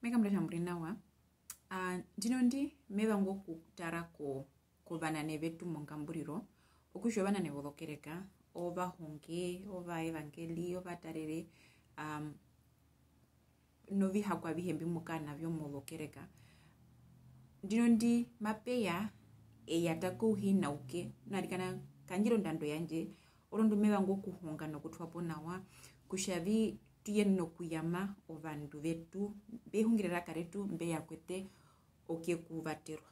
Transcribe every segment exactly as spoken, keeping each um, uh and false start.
Mehee, mba tja mu ri nawa. Ah, ndino ndi me vanga okutara ko, kovanane vetu mongamburiro, okutja ovanane vozokereka, ovahonge, ovaevangeli, ovatarere, um, novihako avihe mbi mu kara na vyo mozokereka. Ndino ndi mape ya e yata kouhinauke, nu arikana, ka ndji ri ondando yandje, orondu me vanga okuhonga nokutwa po nawa, kutja vi tu yenene okuyama ovandu vetu, mbe hungire eraka retu, mbe ya kwete okuyekuvaterwa.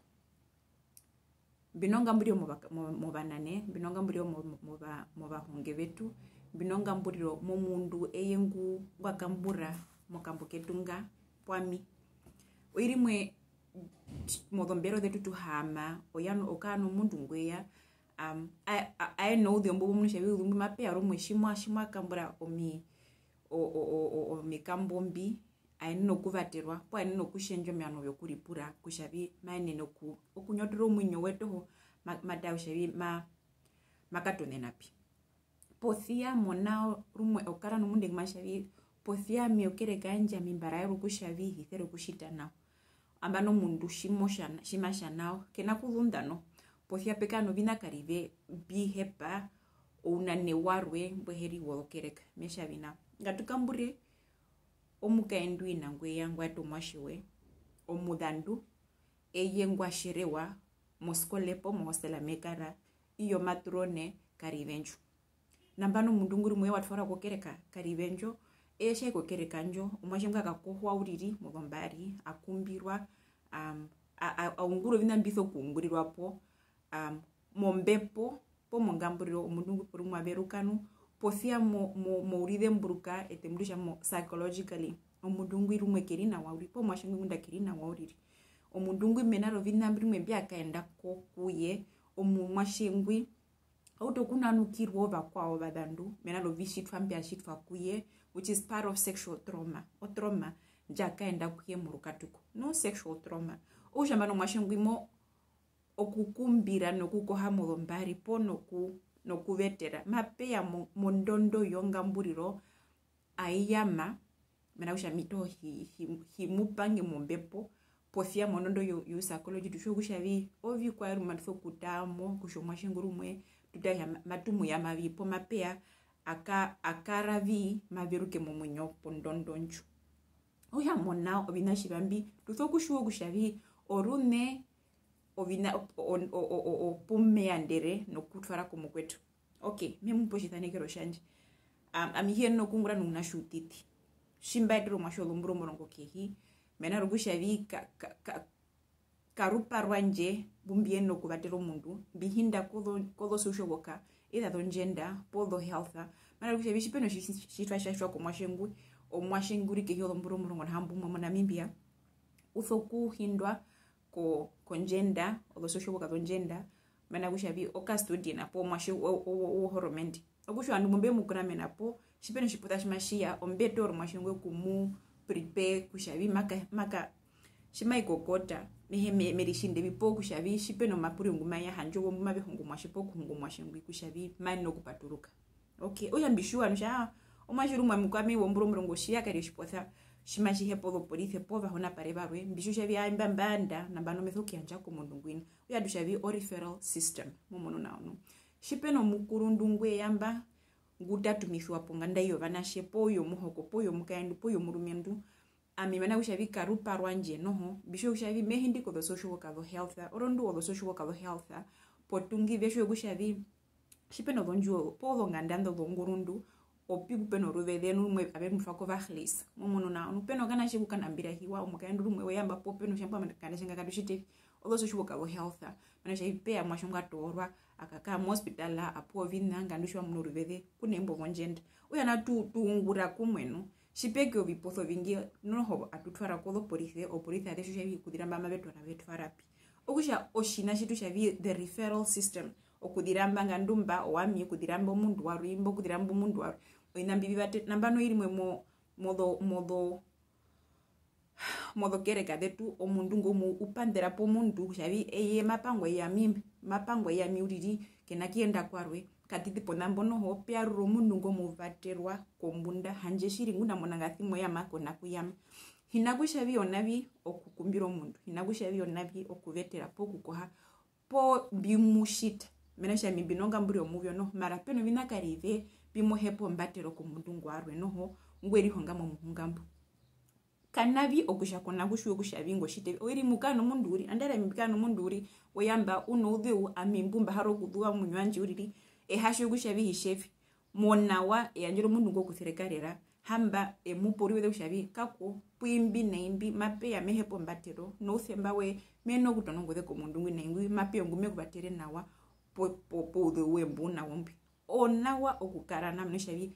Mbi nongamburiro mova-, mo-, movanane, mbi nongamburiro mo-, mo-, mova-, movahonge vetu, mbi nongamburiro momundu eye ngu-, ngwa kambura mokambo ketu nga, pwami. Oiri imwe, mozombero zetu tu haama, oya no-, o kara nomundu ngwe ya, um, a-, a-, ae nouzeu mbo, mbo munu kutja vi ouzeu mbwi mape ya rumwe tji mwa-, tji mwa kambura omi-, o-, o-, o-, o-, omikambo mbi, a yenene okuvaterwa, poo a yenene okutjendja omiano vyokuripura, kutja vi ma yenene oku-, okunyotora omuinyo we toho, ma-, ma tara kutja vi ma-, ma katonena pi. Posia mo nao rumwe o kara nomundu ngu ma tja vi, posia ami okereka yandje ami mba raerwa kutja vi hi sere okutjita nao. Nambano omundu tji mo tja-, tji ma tja nao, ke na kuzunda noho. Posia pe kara noviṋa karive mbi hepa ounane warwe mbu he ri wozokereka, me tja vi nao. Ngatu kambure omukaendu wina ngwe ya ngwa eta omuatje we, omuzandu, eye ngwa tjerewa moskole poo mohostela me kara, iyo matrone karive ndjo. Nambano omundu ngu ri mwe wa twarwa kokereka karive ndjo, eye tja i kokereka ndjo, omuatje ngwi a kakohwa uriri mozombari, a kumbirwa, um, a, a, a ungura oviṋa mbi sokuungurirwa po, um, mombepo, poo mongamburiro, omundu ngwi porumwe a veruka nu, posia mo-, mo-, mourizemburuka, eṱe mbu tu tja mo psychologically, omundu ngwi rumwe ke ri nawa uriri, poo omuatje ngwi ngunda ke ri nawa uriri. Omundu ngwi mena roviṋa mbi rumwe mbya kaenda ko-, ku ye, omuatje ngwi, a utu okunanukirwa ovakwao ovazandu, mena rovitjitwa mbya tjitwa ku ye, which is part of sexual trauma. O trauma ndja kaenda ku ye morukatuko. No sexual trauma. Okutja nambano omuatje ngwi mo-, okukumbira nokukoha mozombari poo noku-, nokuvetera, mape ya mo-, mondondo yongamburiro ai yama, mena rokutja ami toho hi-, hi-, hi mu pange mombepo, posia mondondo yo-, you psychology tu tjiwa kutja vi ovikwaye rumwe matu sokutaa mo, kutja omuatje ngo rumwe tu tara kutja ma-, matu mu yama vi, poo mape ya a ka-, a kara vi ma veruke momuinyo pondondo ndjo. Okutja mo nao oviṋa tjiva mbi, tu sokutjiwa kutja vi oruṋe oviṋa op-, o-, o-, o-, o-, opu me yandere nokutwara komukwetu. Ok, me mu pe otjisanekero tjandje. Am-, ami hi yenene okuungura nounatje outiti. Tji mba etere omuatje wozombura omurongo kehi, mena rokutja vi ka, ka, ka, karupa rwandje mbu mbi yenena okuvatera omundu, mbi hinda kozo-, kozo social worker, either zo gender, poo zo health. Mena rokutja vi tji pe notjitjitwa tja tjitwa komuatje ngwi, omuatje ngu ri kehi yozombura omurongo na hamboumwe moNamibia, u sokuhindwa ko, ko gender, ozo social worker zo gender, mena rokutja vi o custodian poo omuatje wo, wo, wo, wohoromende. Okutja ovandu mbo mbe mu kuramena po, tji pe notjiposa tji matji ya, ombe toora omuatje ngwi okumu prepare kutja vi maka, maka, tji mai kokota, mehee me, me ritjinde vi poo kutja vi tji pe nomapuriro ngu maye ya handje owo mbu mave hongo omuatje poo kuhunga omuatje ngwi kutja vi ma yenene okupaturuka. Ok, okutja mbi tjiwa kutja, aa, omuatje rumwe ami kwami wombura omurongo tji ya karire otjiposa tji matji hepa ozopolise poo ovahonapare varwe, mbi tjiwa kutja vi aa, imba mba yanda, nambano me sokuyandja komundu ngwina. Okutja tu tja vi o referral system, mo munu nao nu. Tji pe nomukurundu ngwe ya mba, ngu ta tumisiwa ponganda yovanatje, poo yomuhoko, poo yomukaendu, poo yomurumendu, ami mena rokutja vi karupa rwandje noho, mbi tjiwe kutja vi me hindi kozo social worker zo health, orondu ozo social worker zo health, potuingi ve tjiwe kutja vi, tji pe nozondjuwo, poo zonganda ndo zongurundu, opi ku pe noruveze, nu rumwe ave mu twa ko vagelis. Mo munu nao, nu pe nokanatje ku ka nambirahiwa, omukaendu rumwe we ya mba poo pe notjambo, okanatje nga katu tjiti vi, ozo social worker zo health, mena rokutja vi pe ya omuatje ngwa toorwa, a kakara mo hospital, a pewa oviṋa, ngandu tji wa munu oruveze, ku na imbo vondjenda. Okutja nao tu, tu ungura kumwe nu, tji pe ke oviposa ovingi, noho atu twara kozopolise, opolise aze tjiwa kutja vi okuzira mba mave twara, ve twara pi. Okutja otjiṋa tji tu tja vi the referral system, okuzira mba ngandu mba owami, okuzira mba omundu warwe, imba okuzira mba omundu warwe. Oviṋa mbi vi vate, nambano oiri imwe mo-, mozo-, mozo-, mozokereka zetu, omundu ngo mu-, u panḓera po omundu kutja vi eye ma pangwa i ami, ma pangwa i ami uriri, ke na kuyenda kwarwe. Katiti pona mbo noho, pe yarura omundu ngo mu vaterwa kombunda, handje tjiri ngunda mo na ngasi mo yama ko na kuyama. Hi na kutja vi onavi okukumbira omundu, hi na kutja vi onavi okuvetera poo kukoha poo mbi mu tjita. Mena rokutja ami mbi nongamburiro yomuvyo noho, mara pe noviṋa karive mbi mo hepa ombatero komundu ngwarwe noho ngwe rihonga momuhunga mbwi. Kanavi okutja ko na kutjiwa kutja vi ngo tjite vi. Oiri mu kara nomundu uriri, nandarire ami mbi kara nomundu uriri, we ya mba u nouzeu, ami mbu mba hara okuzuva omuinyo wandje uriri, e ha tjiwa kutja vi hi tje vi. Monawa, e yandjere omundu ngo okuserekarera, hamba e mu pe oruveze kutja vi kako, pu imbi na imbi, mape ya me hepa ombatero, nousemba we, me yenene okutona ongoze komundu ngwi na ingwi, mape ya ongu me ku vatere nawa, po-, po-, pouzeu we mbu u na wo mbwi. Onawa okukara nao, mena kutja vi,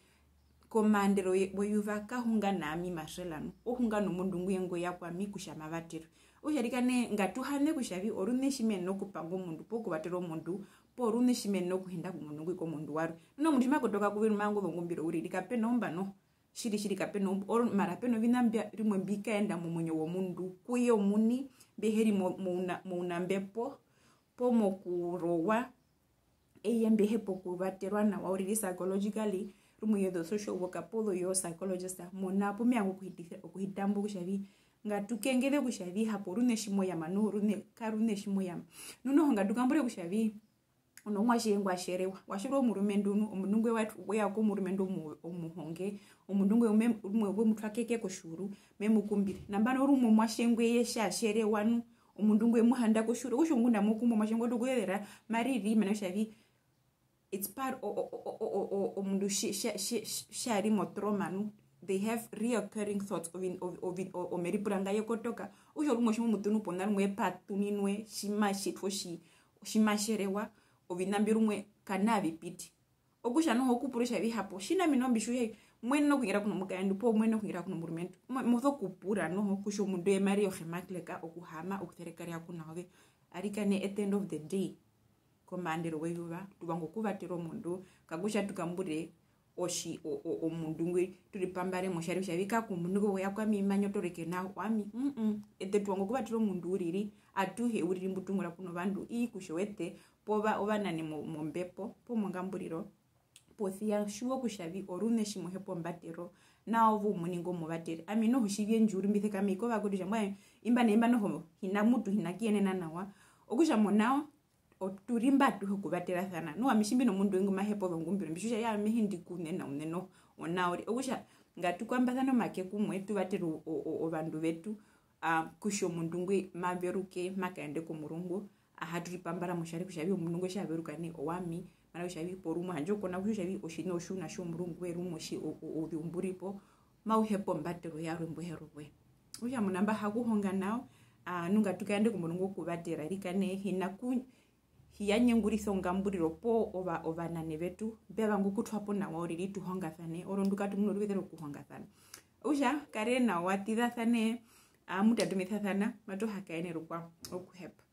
komaandero ye-, weyuva ka hunga na ami Marcella nu, o hunga nomundu ngwi ngwe ya kwami kutja ma vaterwe. Okutja arikana ngatu hane kutja vi oruṋe tji me yenene okupanga omundu poo kuvatera omundu, poo oruṋe tji me yenene okuhinda komundu ngwi komundu warwe. Nu noho omundu tji ma kotoka ku we, ma vanga ozongumbiro uriri, kape na umba noho. Tjiri, tjiri, kape na umba. Or-, mara pe noviṋa mbya-, rimwe mbi kaenda momuinyo womundu, ku ye omuini, mbi he ri mo-, mouna-, mounambepo, poo mokurowa, eye mbi hepa okuvaterwa nawa uriri psychologically, rumwe yo the social worker poo yo psychologist, mona pu me vanga okuhitisa, okuhita mbo kutja vi, ngatu kengeze kutja vi hapo oruṋe tji mo yama, nu oruṋe, karuṋe tji mo yama. Nu noho ngatu kambure kutja vi, u nomuatje ngwa tjerewa, wa tjerewa omurumendu nu, omundu ngwi wa-, we ya komurumendu omu-, omuhonge, omundu ngwi me-, rumwe we mu twa keke kotjiuru, me mu kumbire. Nambano rumwe omuatje ngwi eye tja tjerewa nu, omundu ngwi e mu handa kotjiuru, okutja ngunda amo kumbu omuatje ngwi o utu okuyevera, ma riri, mena kutja vi, it's part o-, o-, o-, o-, o-, omundu tji-, tja-, tji-, tji-, tja ri mo trauma nu, they have reoccurring thoughts, ovi-, ovi-, ovi-, o-, omeripura nga ye kotoka. Okutja rumwe tji mo mu ṱunu pona rumwe e patuninwe, tji ma tjitwa otji-, tji ma tjerewa, oviṋa mbi rumwe kanaa vi piti. Okutja noho okupura kutja vi hapo, tjina ami noho mbi tjiwa kutja mo yenene okuhingira ku nomukaendu poo mo yenene okuhingira ku nomurumendu. Mo-, mo sokupura noho kutja omundu eye ma rire ohemakleka okuhaama okuserekarera ku na ove. Arikana at the end of the day, komaandero weyuva, tu vanga okuvatera omundu, kakutja tu kambure otji-, o-, o-, omundu ngwi, tu ripambare motjari kutja vi kako omundu ngo we ya kwami ma nyotoreke nao, owami, mm, mm. Eṱe tu vanga okuvatera omundu uriri, atuhe uriri mbu tu ungura ku novandu, ii kutja oweṱe, poo va-, ovanane mo-, mombepo, poo mongamburiro, posi ya tjiwa kutja vi oruṋe tji mo hepa ombatero, nao ove omuini ngo mo vatere. Ami noho tji vyendji uriri mbi sekama i kovakwetu kutja mbwae, imba na imba noho hi na mutu hi na kuyenena nawa, okutja monao, o-, tu ri mba atuhe okuvaterasana. Nu ami tji mbi nomundu ngwi ma hepa ozongumbiro, mbi tjiwa kutja yaa me hindi ku uṋe na uṋe noho, onao uriri. Okutja ngatu kwambasane omake kumwe, tu vatere o-, o-, o-, ovandu vetu, a, kutja omundu ngwi ma veruke, ma kaende komurungu, a ha tu ripambara motjari kutja vi omundu ngwi tja veruka nai owami, mara kutja vi porumwe, handje ko na kutjiwa kutja vi otjiṋa otjiuna tjomurungu we rumwe otji-, o-, o-, ouzeu mbu ri po, mau hepa ombatero yarwe mbu he ri owoye. Okutja muna mba ha kuhonga nao, a, nu ngatu kaende komurungu okuvatera, arikana hi na ku-, hi ya nyengurisa ongamburiro poo ova-, ovanane vetu, mbe vanga okutwa po nawa uriri tu hongasane, orondu katu muna oruveze rokuhongasana. Okutja, karee nawa, ṱizasane, a, mu tatumisasana, matu hakaene rukwao, okuhepa.